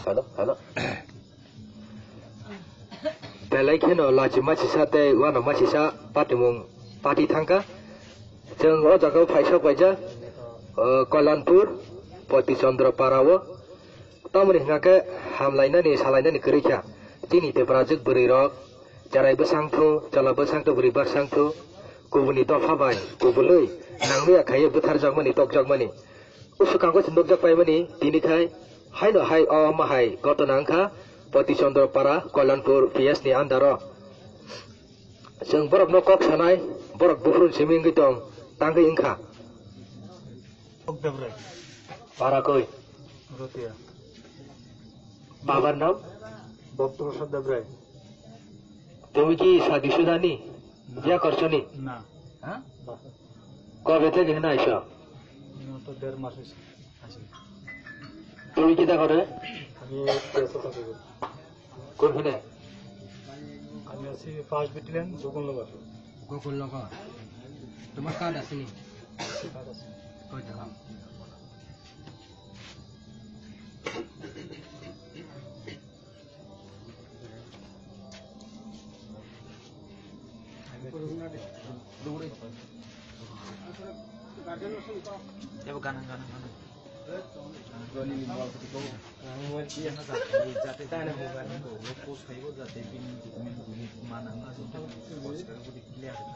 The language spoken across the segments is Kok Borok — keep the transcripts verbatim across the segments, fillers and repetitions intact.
Hello, hello. Belai kheno lachi machisa tei uano machisa patimung pati thangkha. Chwng o jaga o phaisok paijak, o, Kalyanpur, Poti Chandra Para o. Tamoni hwnkha khe hamlainani, salainani kwrwi kha. Chini Tiprajwk bwrwi rok, cherai bwsang thu, chwla bwsang thu, bwrwi bwsang thu, kubuni dopha bai kubului nangmaya khaiwi bwtharjakmani, tokjakmani. O swkang khe se nukjak paimani, tini khai haino hai o ma hai gotona wngkha Poti Chandra Para, Kalyanpur P S ni under o. Chwng borokno kok sanai, borok buphuru simi wngwi tong, tangwi wngkha. Debrai. Para koi? Rotia. Babar nam? Bhakta Prasad Debrai. Tumi ki shadi shuda ni? Na. Biya korcho ni? Na. Ha? Ba. Kobe theke hina aiso? Ima to der mas hoise. Tumi kita kore? Ami P S O thangwi. Kun hine? Ami achi first battalion, Gokul Nagar. Gokul Nagar. Tomar card ase ni? Card ase. Koi thaka.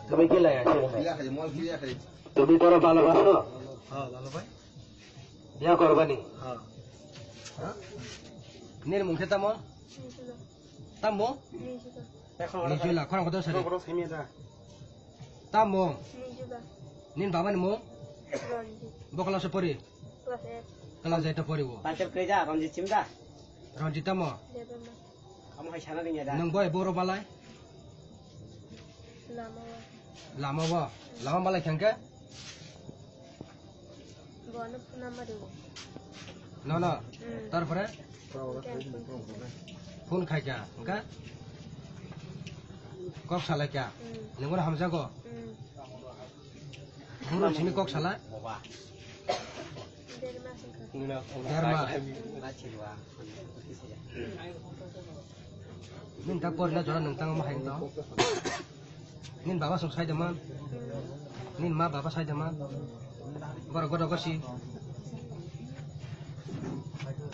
Tumi ki lai ase? Tumi toro bhalobaso? Ha, bhalo bhai. Biya korbani? Ha. Ha? Nini mung khe tamo? Tamo? Nijula, khorang kotor sari. Tamo? Nini baba ni mung? Bo class pori? Class eight to pori bo. Panchal keja, Ranjit Simda. Ranjit tamo? Debbarma. Amo hai sana ringya da. Nang boy boro balai? Lama o. Lama o? Lama balai khangke? Bono phone number do. No, no. Hmm. Tarpore? Phone khai kha, hwnkhe? Kok salai kha. Hmm. Nungbo hamjago? Hmm. Buru simi kok sala? Derma singkha. Derma. Nini ta korna jora nung tang ma hai to. Nini baba sok sai de man. Nini ma baba sai de man. Boro godo gosi.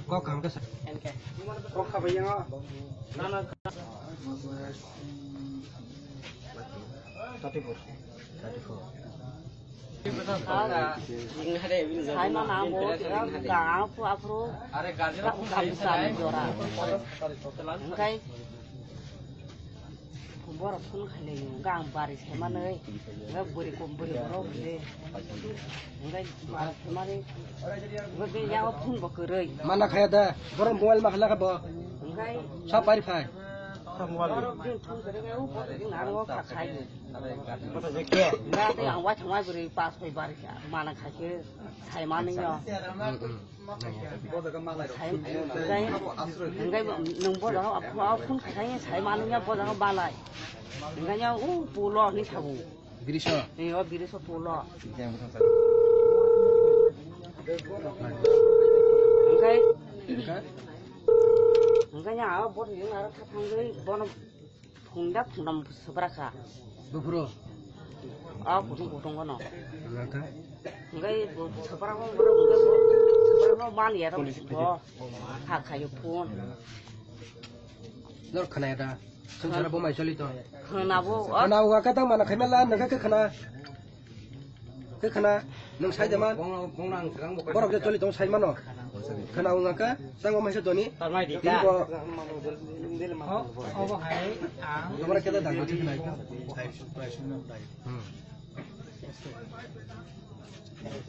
Kok kam ke sa. Kok khabai yang. Na na. Thirty four. Thirty four. Saimano ang bo, ga, aphuru, ga, ga, jora. Hwnkhe borok phone khailai, hwnkhe ang bari saimanwi, hwnkhe bwrwi kom, bwrwi borok hwnkhe, hwnkhe bari saimanwi, hwnkhe yago phone bo kwrwi. Mana khaya da, borok mobile ma khala kha bo. Hwnkhe sa pari phai. Borok jin phone kwrwi khe, o borok jin aro kha khai. Hwnkhe tei ang waithangma bwrwi pass bai bari kha, mana khai khe saimani yo. Sai, hwnkhe, hwnkhe nwng bo jaga o phone khai saimani yo, bo jaga balai. Hwnkhe o pulo ni thabu. Biriso? Ee, o biriso pulo. Hwnkhe, hwnkhe abo borok ni aro kha thangwi bono Phungda phungdam swpra kha. Buphuru? A kutung kutung kono. Nangkha? Hwnkhe bo swpra kho, hwnkhe bo swpra kho man ya bo. Ha khayo phone. Nor khana ya da? Sung sara bo mai choli to. Khana bo. Khana bo ka ta mana khaima la nangkha khe khana. Khe khana, nwng sai de man? Borok je choli tong sai mano. Khana wng kha, tang bo maisa toni. Tini bo. Obo hai ang. Tomar keda dagbo thik nai. Hmm.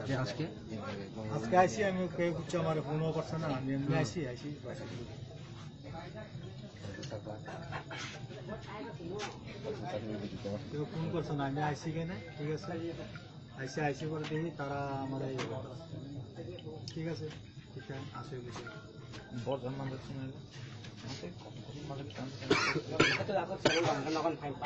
Je aske? আজকে আইছি আমি, কেউ কিছু আমার ফোনও করছে না, আমি এমনি আইছি, আইছি। কেউ ফোন করছে না, আমি আইছি কেন, ঠিক আছে? আইসি, আইসি করে দেখি তারা আমার এই ঠিক আছে, এটা আসে গেছে। বড় জন মানুষ শুনে এলো। আমাকে কত কত মানুষ জানতে চায়।